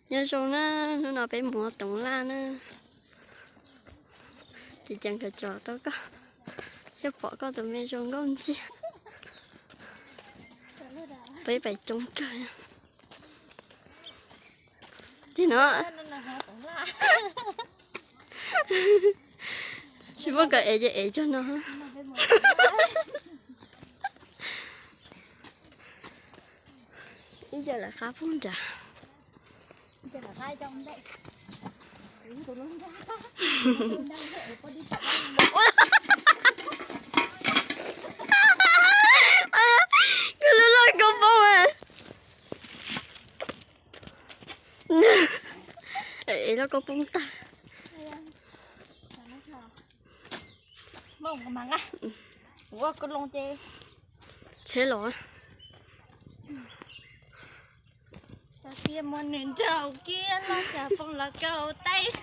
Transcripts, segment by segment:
Nyob zoo na, hnub no peb mus ua toov laj na. Ces cas nkawd cov tau koj, thiaj pom koj tus me zoo nkauj ntxiag. Peb pais coob kawg. Ces no, tsis muaj kawm ev ces ev cog no. Ib co lawv qab poob nrad. Koj lub loj koj poob. Es loj koj poob tag. Tsheb los. Xav tias muaj neeg nraug kiag los tsam poob los kaum tais.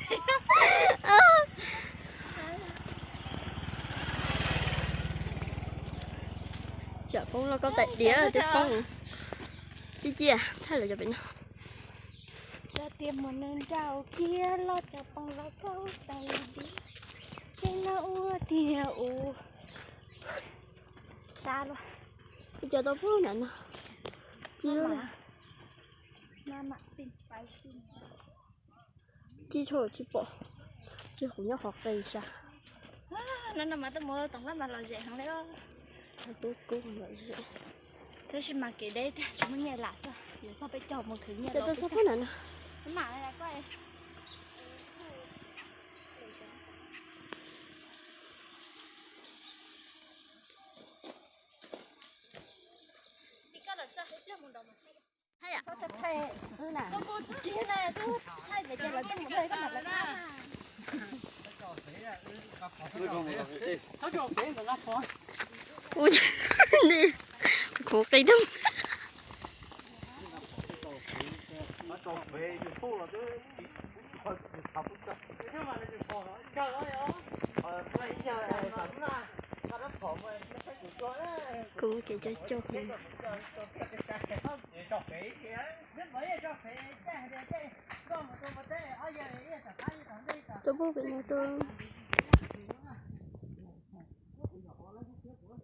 Tsam poob los kaum tais diav twb poob. Ciaj ciaj thaij lawm cov pem no. Xav tias muaj neeg nraug kiag los tsam poob los kaum tais diav. Ces no ua tiag ua. Sab luaj. Ib co tau poob nram no. Ci lawm. Ci tshaj tsis pom. Ci hauv nyob qhov qis sab. No no mas tuaj mus toov laj mas lom zem heev li. Tub kub lom zem. Tab sis mas kev deb tiag tsis muaj nyiaj lam xwb, yuav txog peb caug mus khwv nyiaj los txog peb na. Kuv qis tau. Kuv ces cov coj. Tuaj pub pem no, tuaj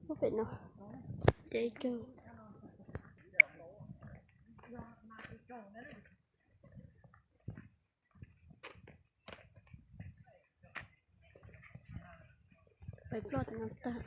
pub pem no. Deb kawg. Pais ploj tam no tag.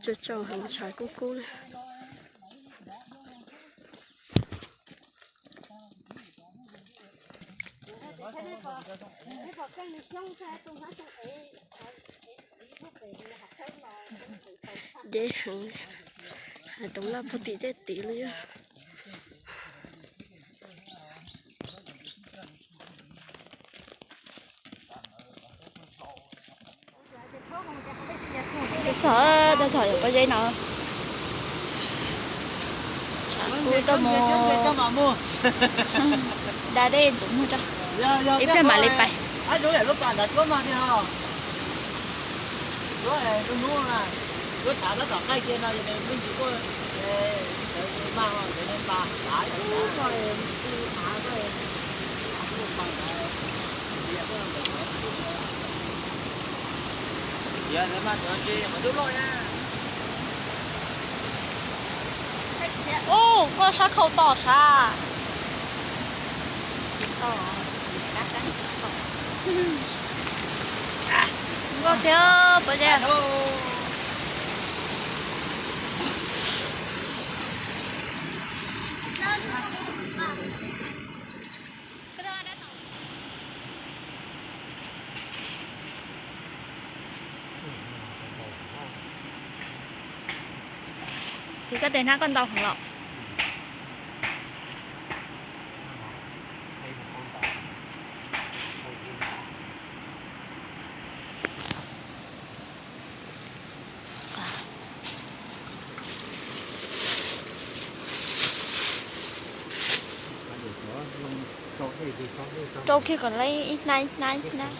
Tsaus tsaus heev, tshav kub kub li. Deb heev, hav toov laj puag tim tej tid li. Tau txhom, tau txhom yuav pob zeb no. Tshav kub tuaj mus da dej ntxuav muag tso, ib pliag mam li pais. Ub, koj sab khau tom sab. Nkauj tiag, pob zeb. Txiv, koj tes hnab koj ntau heev los. Rau kiag kom lawv ib hnab ib hnab ib hnab.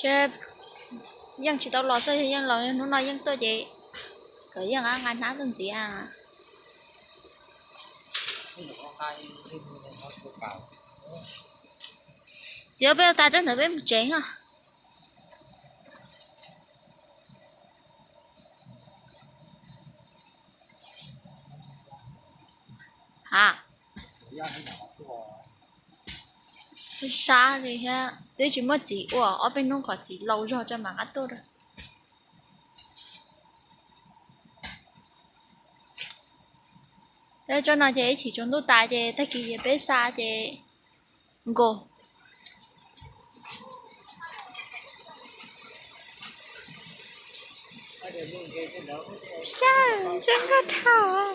Ces yeej tsis tau los xwb, yeej los hnub no yeej tuaj ces kom yeej nqa hnab tuaj ntxiv. Txiv, peb ua tas teb ntawd peb mus tsev os. Ha, sab li thiab, twb tsis muaj txiv ua, ob peb hnub kom txiv laus zog tso mam nqa tuaj rau. Peb tsob no ces ib chim tsaus ntuj tas ces tag kis ces peb xa ces nkaus. Saib zoo nkauj dhau.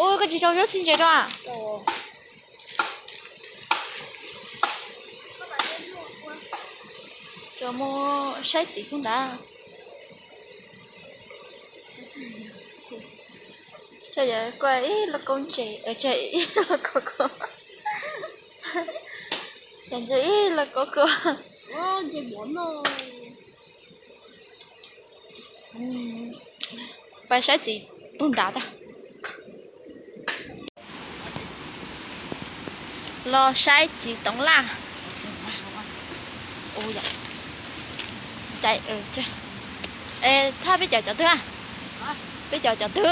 Ua koj tsis rau zaub txhib ntses rau a? Tsuas mus saib txiv pug nrad. Tso yog koj ib lub kaub ntses, ib lub kaub kua. Ntses ib lub kaub kua. Pais saib txiv pug nrad tag. Los saib txiv toov laj. Thaj peb cov cov twg? Peb cov cov twg?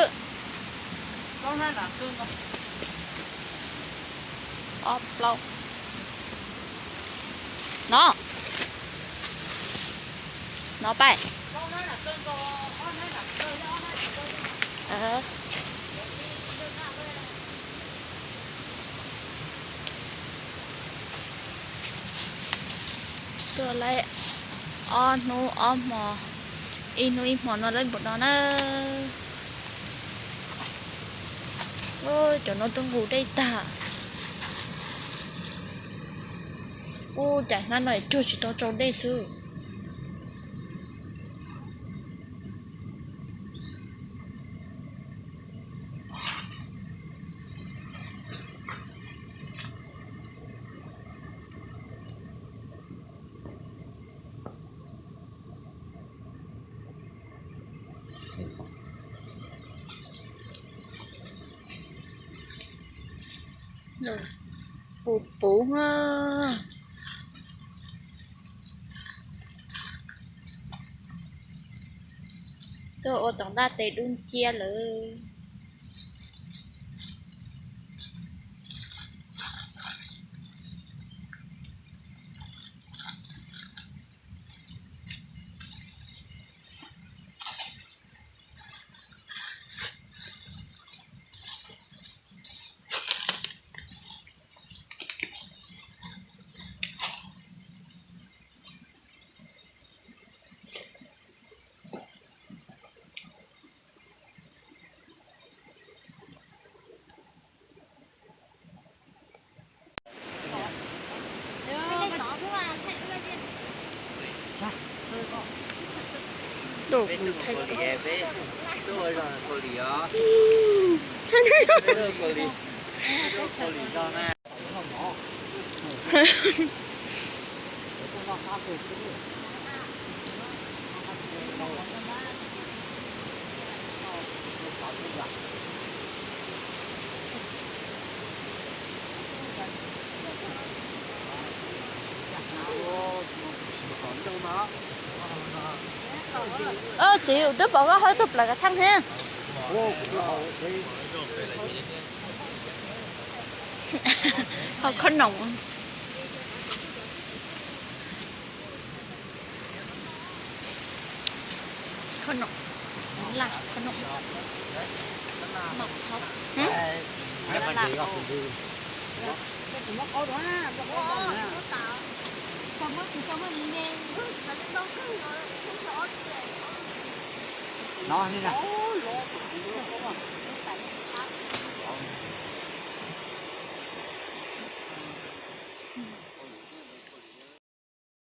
Ob plaub. No. No pais. Tuaj lawm ob hnub ob hmo, ib hnub ib hmo no lawm npaum no na. Cov no twb nqus dej tag. Ub, cas hnab no cuag tsis tau tsau dej xwb. Puv puv. Tuaj ua tom ntaj tes dub nciab lawm. Tuaj mus thaij. Txiv, twb pom koj hawb tug plaws kav theej thiab. Hau khob noom. Khob noom. Laj khob noom. Mom thov. No, no.